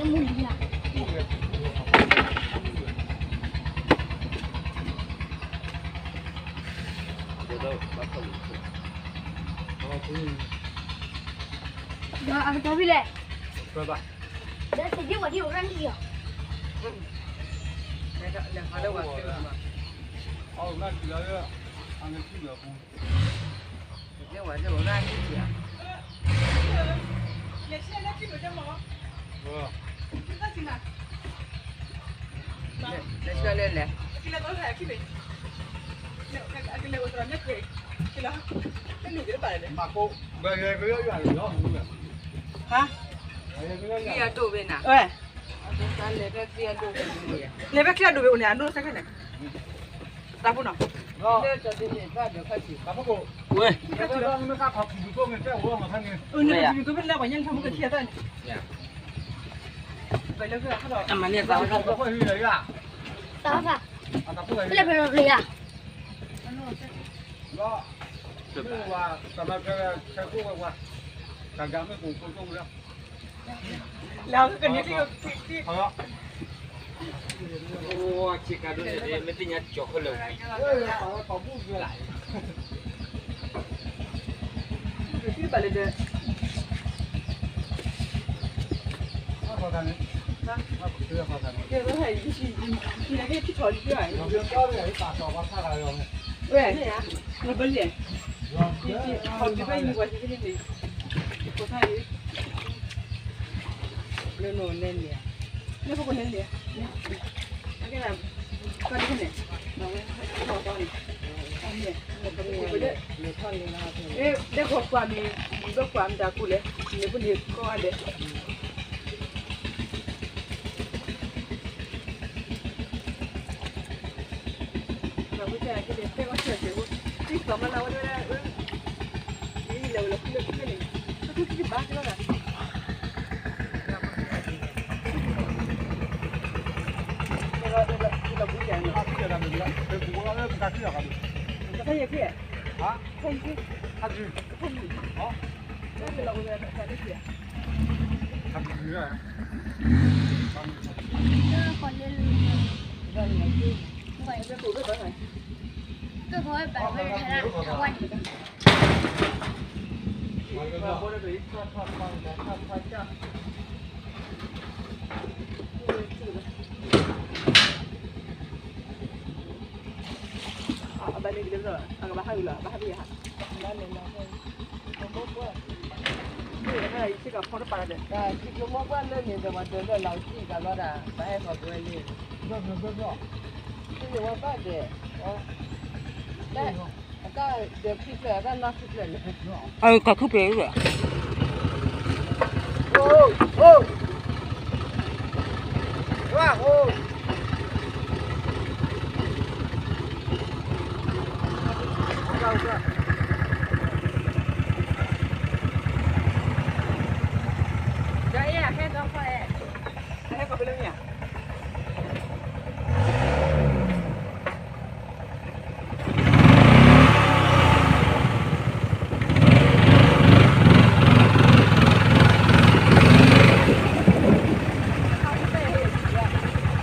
ဒီးအကတီၢ်ဖဲလဲၣ်, ဒီးသ့ၣ်ဒ့ဝဲဒ့အိၣ်ရၣ်န့ၣ်ယီၤ, လဲၤဝဲဒ့အိၣ်ရၣ်န့ၣ်ယီၤ, လဲၤဆှၢလဲၣ်လဲၣ်, ဟါ, ကျံအဒိၣ်ဝဲနၤ, လဲၤဖဲကျံအဒိၣ်ဝဲအိၣ်န့ၣ် အဒိၣ်စဲခဲန့ၣ်, တၢ်ဖိနီၤ, တၢ်ဖိကိး, ဝဲ, နမ့ၢ်ကခီၣ်ဖံးဒူၣ်ဖိန့ၣ် တဲအိၣ်မးဖဲန့ၣ်, နကထံၣ်အသးန့ၣ်, အမၤန့ၢ်သး, သးဖး, လၢဖဲလီၤကလၢယၤ, လၢကန့ၣ်, မ့ၢ်တညါကၠီၤခဲလၢာ်, မ့ၢ်တညါကၠီၤခဲလၢာ်, ဘၣ်လၢဒၢး, ဝဲ, လၢနလဲၤန့ၣ်ဧါ, လၢပကလဲၤန့ၣ်ဧါ, လၢဂီၤကွၢ်မ့ၢ်, မ့ၢ်ဘၣ်ကွၢ်မတၤကိးလဲၣ်, န့ၣ်ပန့ၣ်ကီၢ်ဂၤဒဲး အဘၣ်န့ၣ်ကလဲၤ, အကဘၣ်ဟးဂီၤလီၤ, ဘၣ်ဟးဂီၤယၤ, ဘၣ်န့ၣ်လီၤ, ယကဖီတပာ်ဒီး, တၢ်ထံကျိမိၢ်ပှၢ်လၢန့ၣ်ဒီး ပှၤဒၢးလၢလီၤစံၣ်ကဘျီဒၣ် ပဟဲဃီၤပဝဲန့ၣ်, တန့ၢ်ဝဲဘၣ်ဒဲး, အတၢ်ဒၢးခံဖျၢၣ် အတၢ်နီၢ်ခံဖျၢၣ်န့ၣ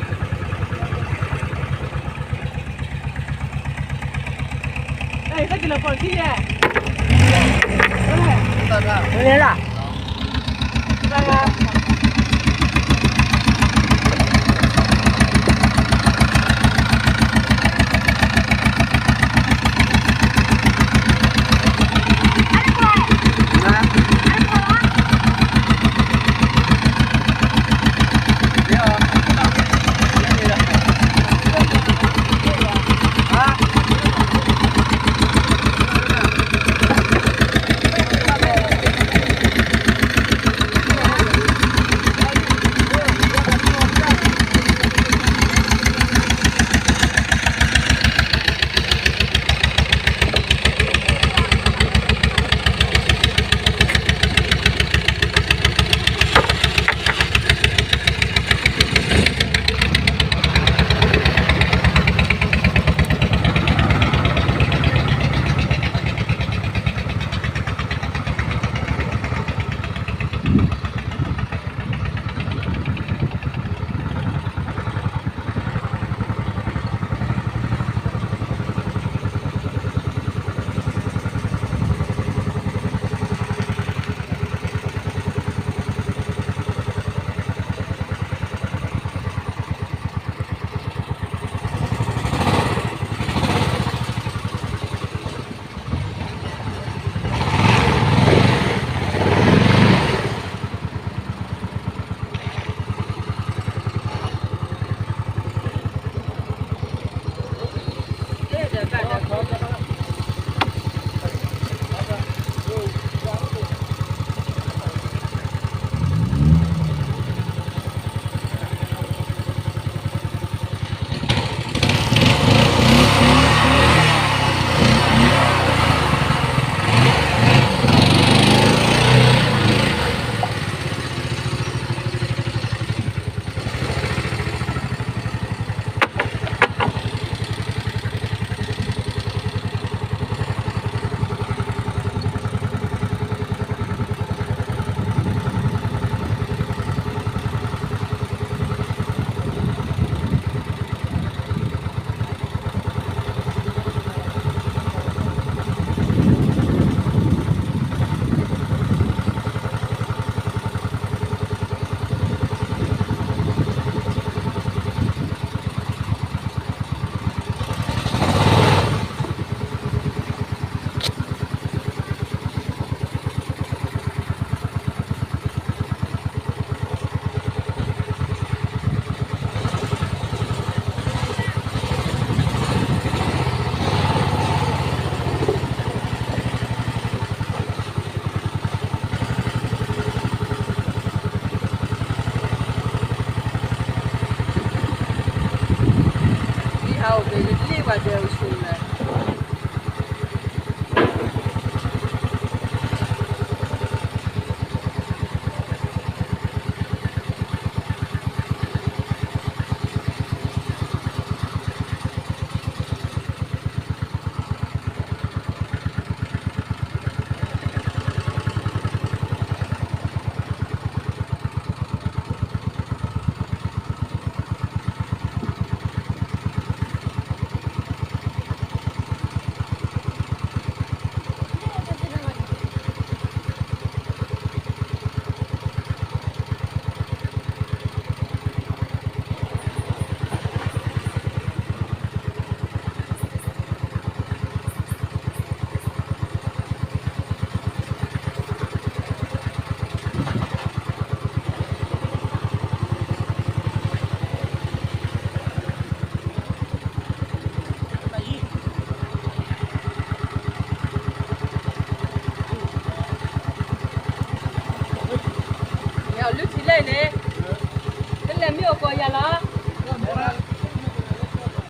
်, အတၢ်ခံဖျၢၣ်, အိၣ်, အိၣ်, ဝါ, အိၣ်. ယလုၢ်ထံလဲၣ်န့ၣ်, တလဲၤမ့ၢ်အိၣ်ကိးယၤလီၤ.